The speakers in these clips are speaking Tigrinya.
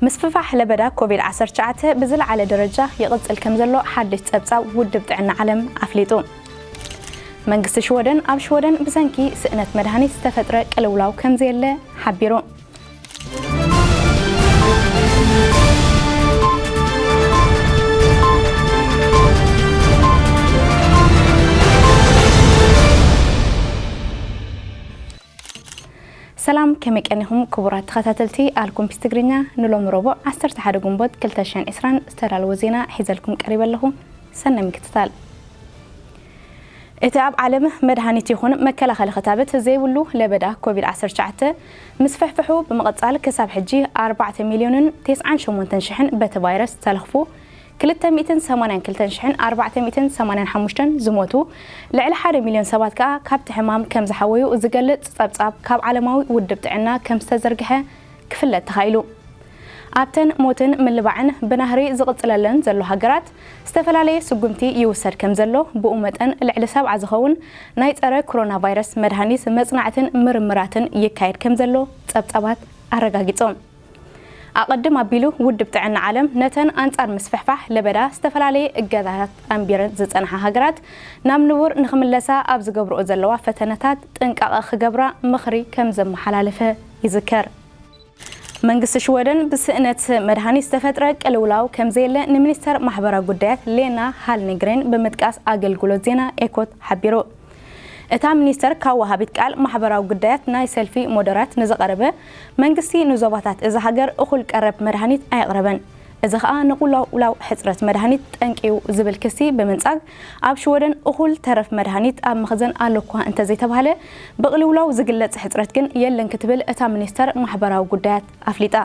ምስፍፋሕ ለበዳ ኮቪድ ዓሰርተ ትሽዓተ ብዝለዓለ ደረጃ ይቕጽል ከም ዘሎ ሓድሽ ጸብጻብ ውድብ ጥዕና ዓለም ኣፍሊጡ። መንግስቲ ሽወደን ኣብ ሽወደን ብሰንኪ ስእነት መድሃኒት ዝተፈጥረ ቅልውላው ከም ዘየለ ሓቢሩ። ሰላም፣ ከመይ ቀኒኹም ክቡራት ተኸታተልቲ ኣልኩምፒስ ትግርኛ? ንሎሚ ረቡዕ ዓሰርተ ሓደ ግንቦት ክልተ ሽሕን ዕስራን ዝተዳለወ ዜና ሒዘልኩም ቀሪበ ኣለኹ። ሰናይ ምክትታል። እቲ ኣብ ዓለም መድሃኒት ይኹን መከላኸሊ ክታበት ዘይብሉ ለበዳ ኮቪድ ዓሰርተ ትሽዓተ ምስ ፍሕፍሑ ብምቕጻል ክሳብ ሕጂ ኣርባዕተ ሚልዮንን ተስዓን ሸሞንተን ሽሕን በቲ ቫይረስ ዝተለኽፉ፣ ክልተ ሚእትን ሰማንያን ክልተን ሽሕን ኣርባዕተ ሚእትን ሰማንያን ሓሙሽተን ዝሞቱ፣ ልዕሊ ሓደ ሚልዮን ሰባት ከኣ ካብቲ ሕማም ከም ዝሓወዩ ዝገልጽ ጸብጻብ ካብ ዓለማዊ ውድብ ጥዕና ከም ዝተዘርግሐ ክፍለጥ ተኻኢሉ። ኣብተን ሞትን ምልባዕን ብናህሪ ዝቕጽለለን ዘሎ ሃገራት ዝተፈላለየ ስጉምቲ ይውሰድ ከም ዘሎ፣ ብኡ መጠን ልዕሊ ሰብዓ ዝኸውን ናይ ጸረ ኮሮና ቫይረስ መድሃኒት መጽናዕትን ምርምራትን ይካየድ ከም ዘሎ ጸብጻባት ኣረጋጊጾም። ኣቐድም ኣቢሉ ውድብ ጥዕና ዓለም ነተን ኣንጻር ምስፍሕፋሕ ለበዳ ዝተፈላለየ እገዳታት ኣንቢረን ዝጸንሓ ሃገራት ናብ ንቡር ንኽምለሳ ኣብ ዝገብርኦ ዘለዋ ፈተነታት ጥንቃቐ ክገብራ ምኽሪ ከም ዘመሓላለፈ ይዝከር። መንግስቲ ሽወደን ብስእነት መድሃኒት ዝተፈጥረ ቅልውላው ከም ዘየለ ንሚኒስተር ማሕበራዊ ጉዳያት ሌና ሃልኒግሬን ብምጥቃስ ኣገልግሎት ዜና ኤኮት ሓቢሩ። እታ ሚኒስተር ካብ ወሃቢት ቃል ማሕበራዊ ጉዳያት ናይ ሰልፊ ሞደራት ንዝቐረበ፣ መንግስቲ ንዞባታት እዛ ሃገር እኹል ቀረብ መድሃኒት ኣየቕረበን፣ እዚ ኸኣ ንቕልውላው ሕጽረት መድሃኒት ጠንቂ'ዩ ዝብል ክሲ ብምንጻግ፣ ኣብ ሽወደን እኹል ተረፍ መድሃኒት ኣብ መኽዘን ኣሎ እኳ እንተዘይተባህለ፣ ብቕልውላው ዝግለጽ ሕጽረት ግን የለን ክትብል እታ ሚኒስተር ማሕበራዊ ጉዳያት ኣፍሊጣ።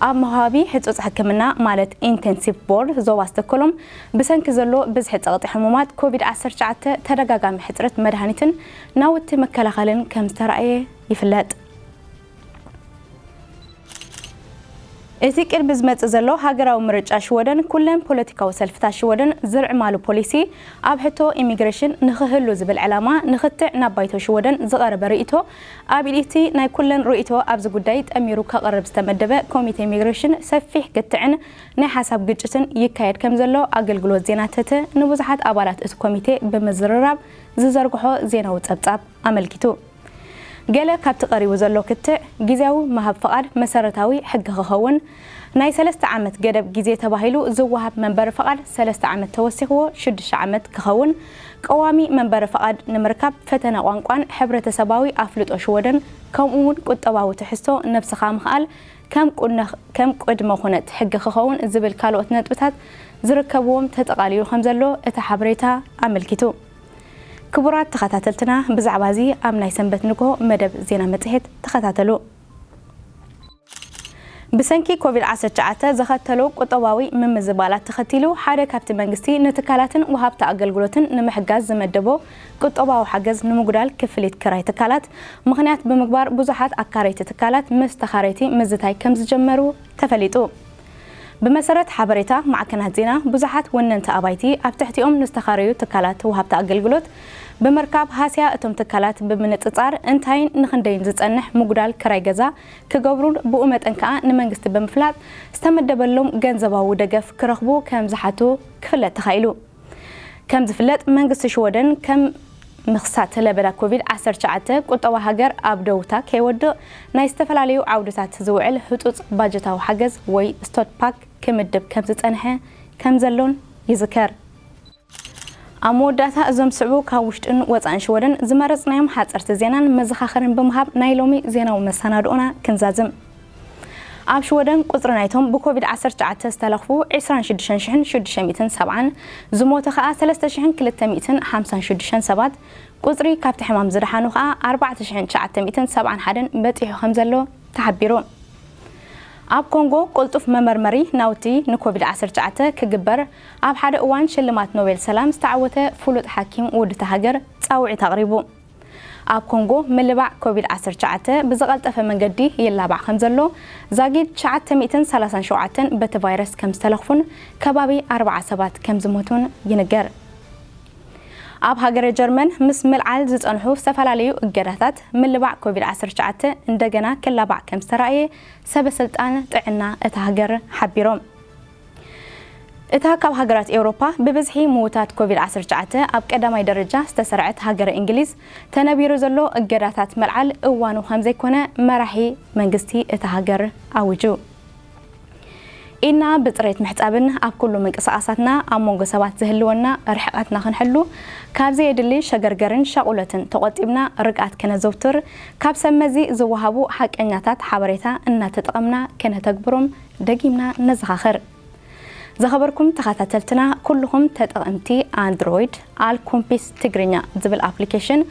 ኣብ መውሃቢ ሕጹጽ ሕክምና ማለት ኢንቴንሲቭ ቮርድ ዞባ ስቶኮሎም ብሰንኪ ዘሎ ብዝሒ ጸቕጢ ሕሙማት ኮቪድ ዓሰርተ ትሽዓተ ተደጋጋሚ ሕጽረት መድሃኒትን ናውቲ መከላኸልን ከም ዝተራእየ ይፍለጥ። እቲ ቅድሚ ዝመጽእ ዘሎ ሃገራዊ ምርጫ ሽወደን ኩለን ፖለቲካዊ ሰልፍታት ሽወደን ዝርዕማሉ ፖሊሲ ኣብ ሕቶ ኢሚግሬሽን ንኽህሉ ዝብል ዕላማ ንኽትዕ ናብ ባይቶ ሽወደን ዝቐረበ ርእይቶ ኣብ ኢድ እቲ ናይ ኩለን ርእይቶ ኣብዚ ጉዳይ ጠሚሩ ከቕርብ ዝተመደበ ኮሚቴ ኢሚግሬሽን ሰፊሕ ክትዕን ናይ ሓሳብ ግጭትን ይካየድ ከም ዘሎ ኣገልግሎት ዜና ተተ ንብዙሓት ኣባላት እቲ ኮሚቴ ብምዝርራብ ዝዘርግሖ ዜናዊ ጸብጻብ ኣመልኪቱ። ገለ ካብቲ ቀሪቡ ዘሎ ክትዕ ግዜያዊ ምሃብ ፍቓድ መሰረታዊ ሕጊ ክኸውን፣ ናይ ሰለስተ ዓመት ገደብ ግዜ ተባሂሉ ዝወሃብ መንበሪ ፍቓድ ሰለስተ ዓመት ተወሲኽዎ ሽዱሽተ ዓመት ክኸውን፣ ቀዋሚ መንበሪ ፍቓድ ንምርካብ ፈተነ ቋንቋን ሕብረተሰባዊ ኣፍልጦ ሽወደን ከምኡ እውን ቁጠባዊ ትሕዝቶ ነብስኻ ምኽኣል ከም ቁነ-፣ ከም ቅድመ ኩነት ሕጊ ክኸውን ዝብል ካልኦት ነጥብታት ዝርከብዎም ተጠቓሊሉ ከም ዘሎ እቲ ሓበሬታ ኣመልኪቱ። ክቡራት ተኸታተልትና፣ ብዛዕባ እዚ ኣብ ናይ ሰንበት ንግሆ መደብ ዜና መጽሔት ተኸታተሉ። ብሰንኪ ኮቪድ ዓሰርተ ትሽዓተ ዘኸተሎ ቁጠባዊ ምምዝባላት ተኸቲሉ፣ ሓደ ካብቲ መንግስቲ ንትካላትን ወሃብቲ ኣገልግሎትን ንምሕጋዝ ዝመደቦ ቁጠባዊ ሓገዝ ንምጉዳል ክፍሊት ክራይ ትካላት ምኽንያት ብምግባር፣ ብዙሓት ኣካረይቲ ትካላት ምስ ተኻረይቲ ምዝታይ ከም ዝጀመሩ ተፈሊጡ። ብመሰረት ሓበሬታ ማዕከናት ዜና፣ ብዙሓት ወነንቲ ኣባይቲ ኣብ ትሕቲኦም ንዝተኻረዩ ትካላት ወሃብቲ ኣገልግሎት ብምርካብ፣ ሃስያ እቶም ትካላት ብምንጽጻር እንታይን ንኽንደይን ዝጸንሕ ምጉዳል ክራይ ገዛ ክገብሩን ብኡ መጠን ከኣ ንመንግስቲ ብምፍላጥ ዝተመደበሎም ገንዘባዊ ደገፍ ክረኽቡ ከም ዝሓቱ ክፍለጥ ተኻኢሉ። ከም ዝፍለጥ፣ መንግስቲ ሽወደን ከም ምኽሳት ለበዳ ኮቪድ ዓሰርተ ትሽዓተ ቁጠባ ሃገር ኣብ ደውታ ከይወድቕ ናይ ዝተፈላለዩ ዓውድታት ዝውዕል ህጹጽ ባጀታዊ ሓገዝ ወይ ስቶት ፓክ ክምድብ ከም ዝጸንሐ ከም ዘሎን ይዝከር። ኣብ መወዳእታ፣ እዞም ዝስዕቡ ካብ ውሽጥን ወጻእን ሽወደን ዝመረጽናዮም ሓጸርቲ ዜናን መዘኻኸርን ብምሃብ ናይ ሎሚ ዜናዊ መሰናድኦና ክንዛዝም። ኣብ ሽወደን ቁጽሪ ናይቶም ብኮቪድ ዓሰርተ ትሽዓተ ዝተለኽፉ ዕስራን ሽዱሽተን ሽሕን ሽዱሽተ ሚእትን ሰብዓን፣ ዝሞቱ ከኣ ሰለስተ ሽሕን ክልተ ሚእትን ሓምሳን ሽዱሽተን ሰባት፣ ቁጽሪ ካብቲ ሕማም ዝደሓኑ ከኣ ኣርባዕተ ሽሕን ትሽዓተ ሚእትን ሰብዓን ሓደን በጺሑ ከም ዘሎ ተሓቢሩ። ኣብ ኮንጎ ቅልጡፍ መመርመሪ ናውቲ ንኮቪድ ዓሰርተ ትሽዓተ ክግበር ኣብ ሓደ እዋን ሽልማት ኖቤል ሰላም ዝተዓወተ ፍሉጥ ሓኪም ውድታ ሃገር ጻውዒት ኣቕሪቡ። ኣብ ኮንጎ ምልባዕ ኮቪድ ዓሰርተ ትሽዓተ ብዝቐልጠፈ መንገዲ ይላባዕ ከም ዘሎ፣ ዛጊድ ትሽዓተ ሚእትን ሰላሳን ሸውዓተን በቲ ቫይረስ ከም ዝተለኽፉን ከባቢ ኣርባዓ ሰባት ከም ዝሞቱን ይንገር። ኣብ ሃገረ ጀርመን ምስ ምልዓል ዝጸንሑ ዝተፈላለዩ እገዳታት ምልባዕ ኮቪድ ዓሰርተ ትሽዓተ እንደገና ክላባዕ ከም ዝተራእየ ሰበ ስልጣን ጥዕና እታ ሃገር ሓቢሮም። እታ ካብ ሃገራት ኤውሮፓ ብብዝሒ ምውታት ኮቪድ ዓሰርተ ትሽዓተ ኣብ ቀዳማይ ደረጃ ዝተሰርዐት ሃገረ እንግሊዝ፣ ተነቢሩ ዘሎ እገዳታት ምልዓል እዋኑ ከም ዘይኮነ መራሒ መንግስቲ እታ ሃገር ኣዊጁ። ኢድና ብጽሬት ምሕጻብን ኣብ ኩሉ ምንቅስቓሳትና ኣብ መንጎ ሰባት ዝህልወና ርሕቐትና ክንሕሉ፣ ካብ ዘየድሊ ሸገርገርን ሻቑሎትን ተቖጢብና ርግኣት ከነዘውትር፣ ካብ ሰብ መዚ ዝወሃቡ ሓቀኛታት ሓበሬታ እናተጠቐምና ከነተግብሮም ደጊምና ነዘኻኽር። ዝኸበርኩም ተኸታተልትና፣ ኩልኹም ተጠቐምቲ ኣንድሮይድ፣ ኣልኮምፒስ ትግርኛ ዝብል ኣፕሊኬሽን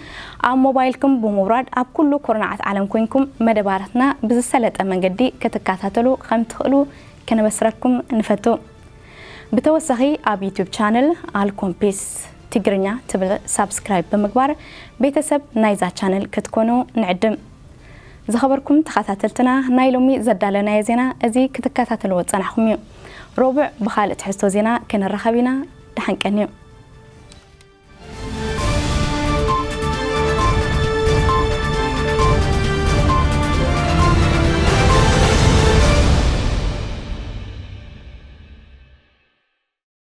ኣብ ሞባይልኩም ብምውራድ ኣብ ኩሉ ኩርናዓት ዓለም ኮይንኩም መደባትና ብዝሰለጠ መንገዲ ክትከታተሉ ከም ትኽእሉ ከነበስረኩም ንፈቱ። ብተወሳኺ ኣብ ዩቱብ ቻነል ኣልኮምፒስ ትግርኛ ትብል ሳብስክራይብ ብምግባር ቤተሰብ ናይዛ ቻነል ክትኮኑ ንዕድም። ዝኸበርኩም ተኸታተልትና፣ ናይ ሎሚ ዘዳለናዮ ዜና እዚ ክትከታተልዎ ዝጸናሕኩም እዩ። ረቡዕ ብኻልእ ትሕዝቶ ዜና ክንራኸብ ኢና። ደሓን ቀንዩ።